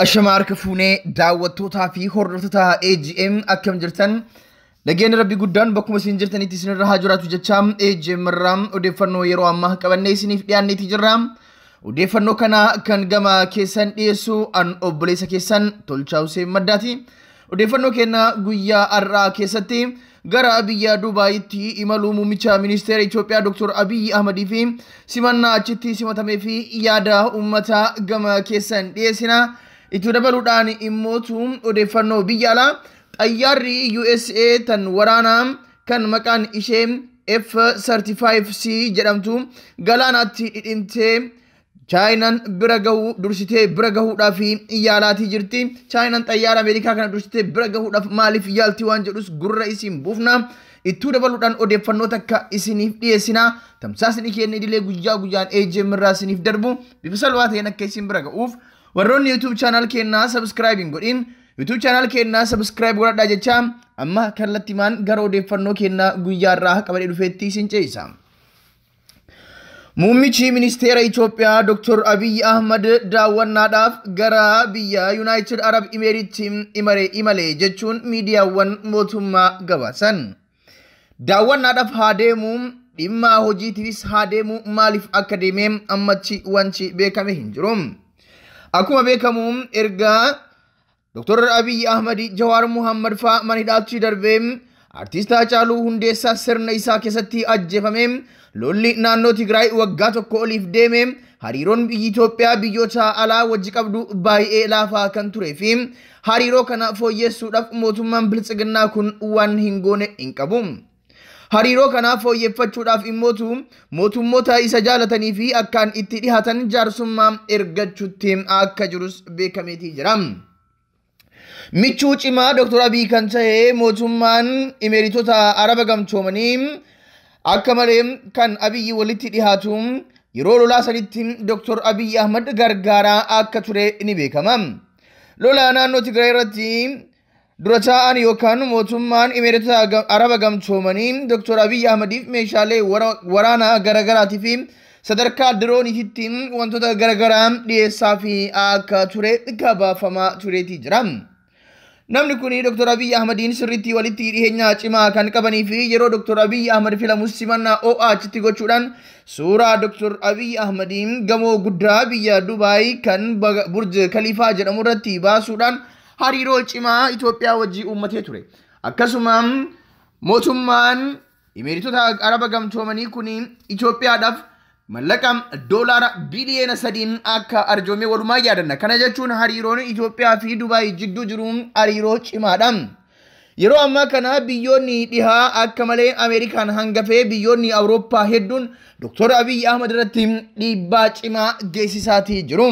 Ashama harka fuunee daawwattootaa fi hordoftoota AGM akkam jirtan? Nageenya Rabbii guddaan bakkuma isin jirtanitti isinirra haa jiraatu jecha AGM irraa odeeffannoo yeroo ammaa qabannee isiniif dhiyaanneeti jirra. Odeeffannoo kana kan gama keessan dhiyeessu an obboleessa keessan Tolchaa Hussein Maddaati. Odeeffannoo keenya guyyaa har'aa keessatti gara biyya Dubaayitti imaluu muummicha ministeera Itoophiyaa Dr. Abiyyi Ahmadii fi simannaa achitti simatamee fi yaada uummataa gama keessan dhiyeessina. Itti dabaluudhaan immootu odeeffannoo biyya alaa xayyaarri USA tan waraanaa kan maqaan ishee F-35C jedhamtu galaanatti dhidhimtee Chaayinaan bira gahuu dursitee bira gahuudhaaf yaalaatii jirti. Chaayinaan xayyaara Ameerikaa kana dursitee bira gahuudhaaf maaliif yaalti waan jedhus gurra isin buufna. Ittuu dabaluudhaan odeeffannoo takka isiniif dhiyeessina. Tamsaasni keenya idilee guyyaa guyyaan AGM irraa isiniif darbu bifa salphaa ta'een akka isin bira ga'uuf warroonni YouTube channel keenyaa subscribe hin godhin YouTube channel keenyaa subscribe godhadhaa jecha amma kallattimaan gara odeeffannoo keenyaa guyyaa irraa qabadhee dhufeetti isin ce'isa. Muummichi ministeera Itoophiyaa Dr. Abiyyi Ahmad daawwannaadhaaf gara biyya United Arab Emirates imale jechuun miidiyaawwan mootummaa gabaasan. Daawwannaadhaaf haa deemu, dhimma hojiitiifis haa deemu, maaliif akka deeme ammatti wanti beekame hin jiru. Akkuma beekamu erga Dr. Abiyyi Ahmad Jawaar Muhammad fa'aa mana hidhaatti darbee Artiist Haacaaluu Hundeessaa sirna isaa keessatti ajjeefame, lolli naannoo Tigraay waggaa tokko oliif deeme, hariiroon biyyi Itoophiyaa biyyoota alaa wajji qabdu baay'ee laafaa kan turee fi hariiroo kana fooyyessuudhaaf mootummaan biltsiginnaa kun waan hin goone hin qabu. Hariiroo kana fooyyeffachuudhaaf immootu mootummoota isa jaalatanii fi akkaan itti dhihaatan jaarsummaa ergachuutti akka jirus beekameetii jira. Michuu cimaa Dr. Abiy kan ta'e mootummaan Imeeritota Araba gamtoomanii akka malee kan Abiyyi walitti dhihaatu yeroo lolaa sanitti Dr. Abiyyi Ahmad gargaaraa akka ture ni beekama. Lola naannoo Tigraay irratti dura taa'an yookaan mootummaan Imeeritota Araba gamtoomanii Dr. Abiyyi Ahmadiif meeshaalee waraanaa garaagaraatii fi sadarkaa dirooniitti wantoota garaagaraa dhiyeessaa fi akka ture gabaafamaa tureetii jira. Namni kun Dr. Abiyyi Ahmadiin sirriitti walitti dhiheenya cimaa kan qabanii fi yeroo Dr. Abiyyi Ahmad filamus simannaa OA achitti gochuudhaan suuraa Dr. Abiyyi Ahmadiin gamoo guddaa biyya Dubaay kan Burj Khaliifaa jedhamu irratti baasuudhaan hariiroo cimaa Itoophiyaa wajjii uummatee ture. Akkasuma mootummaan Imeeritota Araba gamtoomanii kun Itoophiyaadhaaf mallaqa doolaara biliyoona 3 akka arjoomee walumaa yaadanna. Kana jechuun hariiroon Itoophiyaa fi Dubaay jidduu jiru hariiroo cimaadha. Yeroo ammaa kana biyyoonni dhihaa akka malee Ameerikaan hangafee biyyoonni Awurooppaa hedduun Dr. Abiyyi Ahmad irratti dhiibbaa cimaa geessisaatii jiru.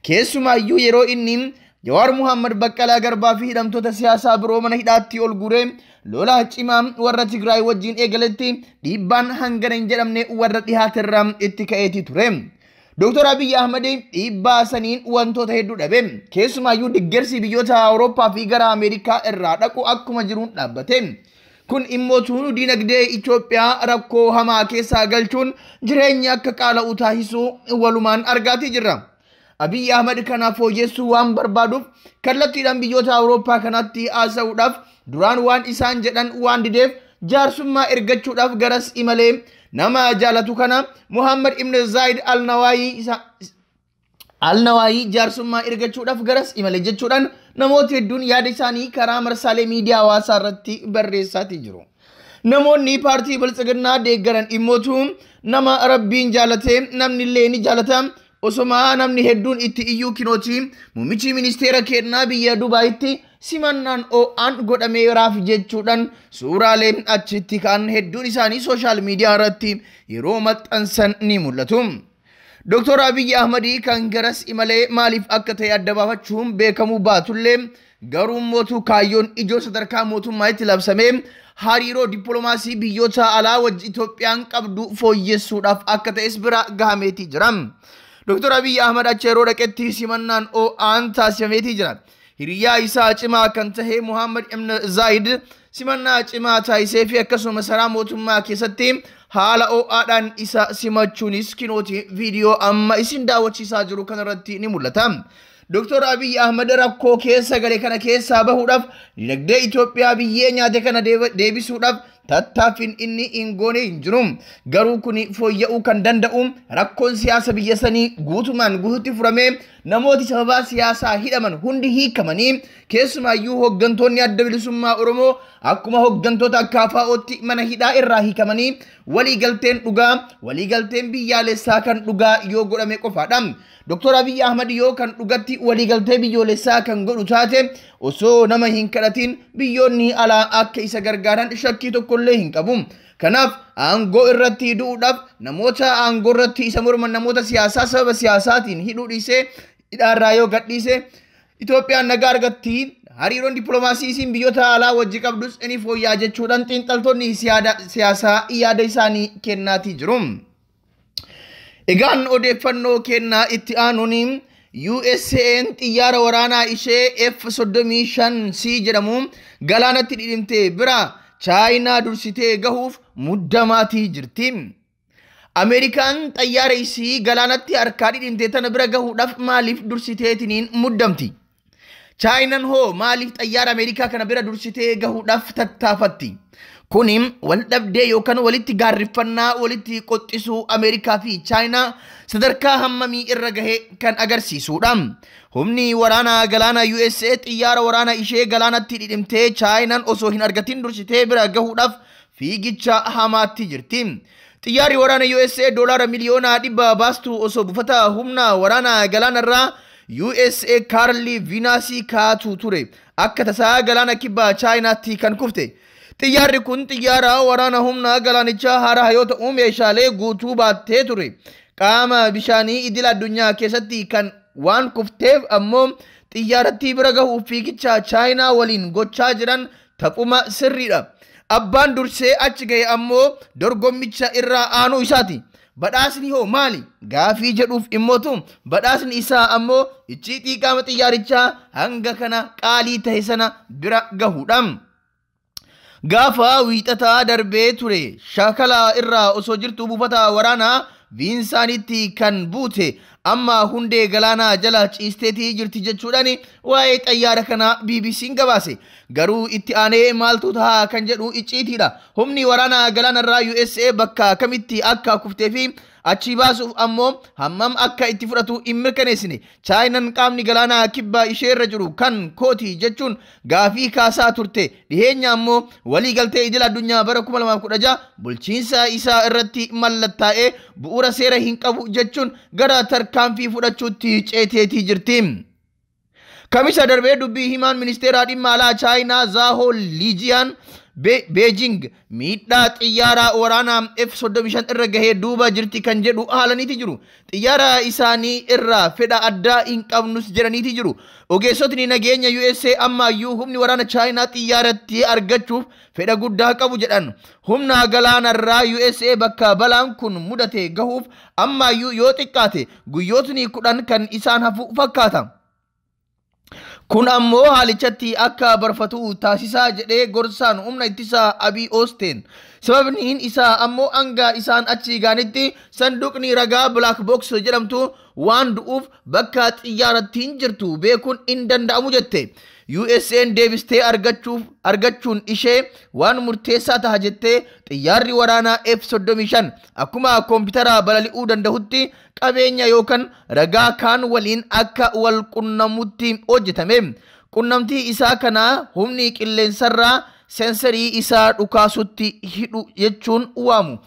Keessumaayyuu yeroo inni Jawaar Muhammad Baqqalaa Garbaa fi hidhamtoota siyaasaa biroo mana hidhaatti ol guuree lola cimaa warra Tigraay wajjin eegaletti dhiibbaan hangana hin jedhamne warra dhihaatirraa itti ka'eetii ture. Dr. Abiyyi Ahmad dhiibbaa saniin wantoota hedduu dhabe. Keessumaayyuu deeggarsi biyyoota Awurooppaa fi gara Ameerikaa irraa dhaqu akkuma jiruun dhaabbate. Kun immoo diinagdee Itoophiyaa rakkoo hamaa keessaa galchuun jireenya akka qaala'u taasisuu walumaan argaatii jirra. Abiyyi Ahmad kana fooyyessuu waan barbaaduuf kallattiidhaan biyyoota Awurooppaa kanatti haasa'uudhaaf duraan waan isaan jedhan waan dideef jaarsummaa ergachuudhaaf garas imalee nama jaalatu kana Muhammad ibn Zaid Al-Nawaayii jaarsummaa ergachuudhaaf garas imalee jechuudhaan namoota hedduun yaada isaanii karaa marsaalee miidiyaa hawaasaa irratti barreessaatii jiru. Namoonni paartii biltsiginnaa deeggaran immootu nama Rabbiin jaalatee namni illee ni jaalata. Osoma namni hedduun itti iyyuu kinooti muummichi ministeera keenyaa biyya Dubaayitti simannaan OA'n godhameeraaf jechuudhaan suuraaleen achitti ka'an hedduun isaanii sooshaal miidiyaa irratti yeroo maxxansan ni mul'atu. Dr. Abiyyi Ahmadii kan garas imalee maaliif akka ta'e adda baafachuun beekamuu baatullee garuu mootuu kaayyoon ijoo sadarkaa mootummaa itti labsamee hariiroo dippiloomaasii biyyoota alaa wajji Itoophiyaan qabdu fooyyessuudhaaf akka ta'es bira gahameetii jira. Dr. Abiyyi Ahmad achi yeroo dhaqetti simannaan OA'n taasifameetii jira. Hiriyaa isaa cimaa kan tahe Muhammad ibn Zaid simannaa cimaa taasisee fi akkasuma masaraa mootummaa keessatti haala OA'dhaan isa simachuunis kinooti viidiyoo amma isin daawwachiisaa jiru kanarratti ni mul'ata. Dr. Abiy Ahmed rakkoo keessa gale kana keessaa bahuudhaaf dinagdee Itoophiyaa biyyee nyaate kana deebisuudhaaf tattaaffiin inni hin goone hin jiru. Garuu kun fooyya'uu kan danda'u rakkoon siyaasa biyya sanii guutumaan guututti furamee namooti sababaa siyaasaa hidhaman hundi hiikamanii keessumaayyuu hooggantoonni adda bilisummaa Oromoo akkuma hooggantoota akka AFO'tti mana hidhaa irraa hiikamanii waliigalteen dhugaa waliigalteen biyyaalessaa kan dhugaa yoo godhame qofaadha. Dr. Abiy Ahmed yoo kan dhugatti waliigaltee biyyoolessaa kan godhu taate osoo nama hin kadhatin biyyoonni alaa akka isa gargaaran shakkii tokkollee hin qabu. Kanaaf aangoo irratti du'uudhaaf namoota aangoo irratti isa morman namoota siyaasaa sababa siyaasaatiin hidhuu dhiisee hidhaarraa yoo gadhiise Itoophiyaan nagaa argatti. Hariiroon dippiloomaasii isiin biyyoota alaa wajji qabdus ni fooyya'a jechuudhaan xiinxaltoonni siyaasaa yaada isaanii kennaatii jiru. Egaan odeeffannoo kennaa itti aanuun USA'n xiyyaara waraanaa ishee F-35C jedhamu galaanatti dhidhimtee bira Chaayinaa dursitee gahuuf muddamaatii jirti. Ameerikaan xayyaara isii galaanatti harkaa dhidhimtee tana bira gahuudhaaf maaliif dursiteetiniin muddamti? Chaayinaan hoo maaliif xayyaara Ameerikaa kana bira dursitee gahuudhaaf tattaafatti? Kuni wal dhabdee yookaan walitti gaarriffannaa walitti qoxxisuu Ameerikaa fi Chaayinaa sadarkaa hammamii irra gahe kan agarsiisudha. Humni waraanaa galaana USA xiyyaara waraanaa ishee galaanatti dhidhimtee Chaayinaan osoo hin argatin dursitee bira gahuudhaaf fiigicha hamaatti jirti. Xiyyaarri waraana USA doolaara miliyoona 100 baastu osoo buufata humna waraanaa galaanarraa USA Kaarli Viinaasii kaatu ture. Akka tasaa galaana kibba Chaayinaatti kan kufte. Xiyyaarri kun xiyyaara waraana humna galaanichaa haaraa yoo ta'u meeshaalee guutuu baattee ture. Qaama bishaanii idil addunyaa keessatti kan waan kufteef ammoo xiyyaaratti bira gahuuf fiigicha Chaayinaa waliin gochaa jiran taphuma sirriidha. Abbaan dursee achi gahe ammoo dorgommicha irraa aanuu isaati. Badhaasni hoo maali? Gaafii jedhuuf immootu badhaasni isaa ammoo icciitii qaama xiyyaarichaa hanga kana qaalii tahe sana bira gahuudha. Gaafa wiixataa darbee ture shaakala irraa osoo jirtu buufata waraanaa Viinsaanitti kan buute amma hundee galaanaa jala ciisteetii jirti jechuudhaan waa'ee xayyaara kanaa BBC'n gabaase. Garuu itti aanee maaltu ta'a kan jedhu icciitiidha. Humni waraanaa galaanarraa USA bakka kamitti akka kuftee fi achi baasuuf ammoo hammam akka itti fudhatu hin mirkaneessine. Chaayinaan qaamni galaanaa kibba isheerra jiru kan kooti jechuun gaafii kaasaa turte. Dhiheenya ammoo waliigaltee idil addunyaa bara 2016 bulchiinsa isaa irratti mallattaa'ee bu'uura seera hin qabu jechuun gara tarkaanfii fudhachuutti ceeteetii jirti. Kamisa darbee dubbii himaan ministeera dhimma alaa Chaayinaa Zaahoo Liijiyaan Beejing miidhaa xiyyaara waraanaa F-35 irra gahee duuba jirti kan jedhu haalaniiti jiru. Xiyyaara isaanii irraa fedha addaa hin qabnus jedhaniiti jiru. Ogeessotni nageenya USA ammaayyuu humni waraana Chaayinaa xiyyaaratti argachuuf fedha guddaa qabu jedhan. Humna galaanarraa USA bakka balaan kun mudate gahuuf ammaayyuu yoo xiqqaate guyyootni 10 kan isaan hafu fakkaata. Kun ammoo haalichatti akka barfatu taasisaa jedhee gorsaan humna ittisaa Abiy Oosteen. Sababni isaa ammoo hanga isaan achi gaanitti sanduuqni ragaa Black Box jedhamtu waan du'uuf bakka xiyyaarattiin jirtu beekuun hin danda'amu jette. USA'n deebistee argachuun ishee waan murteessaa taha jettee xiyyaarri waraanaa F-35 akkuma koompitara balali'uu danda'utti qabeenya yookaan ragaa kaan waliin akka wal qunnamutti hojjetame. Qunnamtii isaa kana humni qilleensarraa seensarii isaa dhukaasutti hidhu jechuun waamu.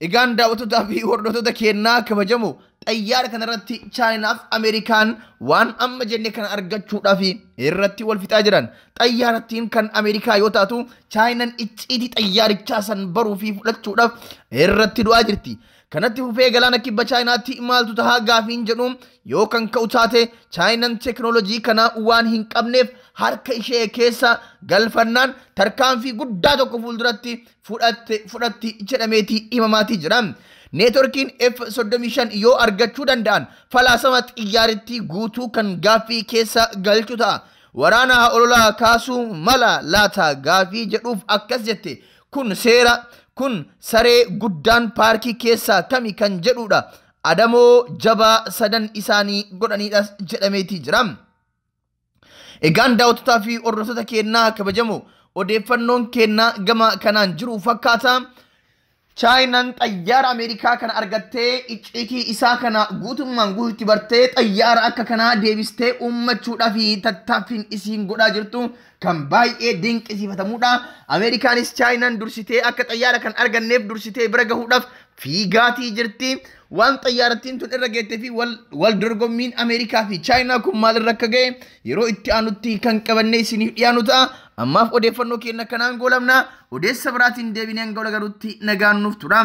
Egaan daawwattootaa fi hordoftoota keenyaa kabajamoo xayyaara kanarratti Chaayinaaf Ameerikaan waan amma jenne kana argachuudhaaf irratti wal fixaa jiran. Xayyaarattiin kan Ameerikaa yoo taatu Chaayinaan icciitii xayyaarichaa san baruu fi fudhachuudhaaf irratti du'aa jirti. Kanatti fufee galaana kibba Chaayinaatti maaltu tahaa gaafiin jedhu yoo kan ka'u taate Chaayinaan teekinooloojii kana waan hin qabneef harka ishee keessa galfannaan tarkaanfii guddaa tokko fuulduratti fudhatti jedhameeti himamaatii jira. Neetworkiin F-35 yoo argachuu danda'an falaasama xiyyaarittii guutuu kan gaaffii keessa galchu ta'a. Waraana ololaa kaasuu mala laata gaafii jedhuuf akkas jette. Kun seera kun saree guddaan paarkii keessaa kami kan jedhudha. adamoo jabaa sadan isaanii godhaniidhas jedhameetii jira. Egaan daawwattotaa fi hordoftoota keenyaa kabajamoo, odeeffannoon keenyaa gama kanaan jiru fakkaata. Chaayinaan xayyaara Ameerikaa kana argattee, icciitii isaa kana guutummaan guututti bartee, xayyaara akka kanaa deebistee uummachuudhaaf tattaaffiin isiin godhaa jirtu kan baay'ee dinqisiifatamudha. Ameerikaanis Chaayinaan dursitee akka xayyaara kan arganneef dursitee bira gahuudhaaf fiigaatii jirti. Waan xayyaarattiin tun irra geettee fi wal dorgommiin Ameerikaa fi Chaayinaa kun maalirra akka ga'e yeroo itti aanutti kan qabannee isiniif dhiyaanu ta'a. Ammaaf odeeffannoo keenya kanaan goolabna. Odeessa biraatiin deebinee hanga wal agaruutti nagaan nuuf tura.